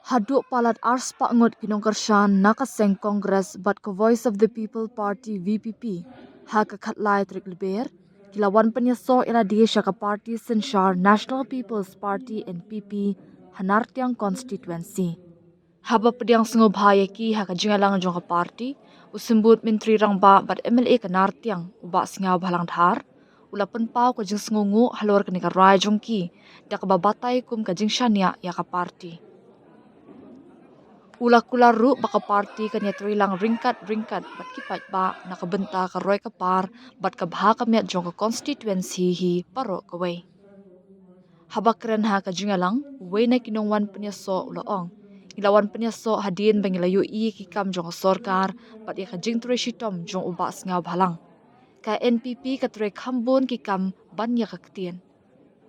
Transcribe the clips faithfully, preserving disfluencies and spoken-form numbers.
Haduh palat arspah ngut ki nongkyrshan na ka seng Congress bad ka Voice of the People Party, V P P, ha ka khatlai tarik Lber, ki la wan pynïasoh ïalade sha ka party synshar National People's Party, N P P, ha Nartiang constituency. Haba pdiang sngewbha ïa ki ha ka jingïalang jong ka party, u Symbud Myntri Rangbah bad M L A ka Nartiang, u Bah Sniawbhalang Dhar, u la pynpaw ka jingsngewnguh halor kane ka rai jong ki, da kaba batai kum ka jingshaniah ïa ka party. U la kular ruh ba ka party kan ïatreilang ryngkat ryngkat bad ki paidbah na ka bynta ka roi ka par bad ka bha ka miat jong ka constituency hi baroh kawei. Haba kren ha ka jingïalang, uwei na ki nongwan pynïasoh u la ong, ngi la wan pynïasoh hadien ba ngi la ïohi ïa ki kam jong ka sorkar bad ïa ka jingtrei shitom jong u Bah Sniawbhalang. Ka N P P ka trei kham bun ki kam ban ïa ka ktien.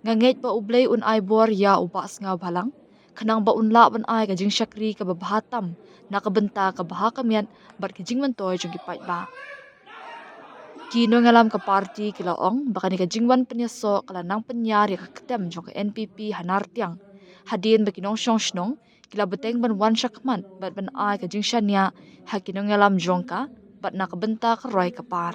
Nga ngeit ba U Blei un ai bor ïa u Bah Sniawbhalang, khnang ba un lah ban ai ka jingshakri kaba bha tam na ka bynta ka bha ka miat bad ka jingmyntoi jong ki paidbah. Ki nongïalam ka party ki la ong ba kane ka jingwan pynïasoh ka la nang pynïar ïa ka ktem jong ka N P P ha Nartiang, hadien ba ki nongshong shnong ki la bteng ban wan shakhmat bad ban ai ka jingshaniah ha ki nongïalam jong ka bad na ka bynta ka roi ka par.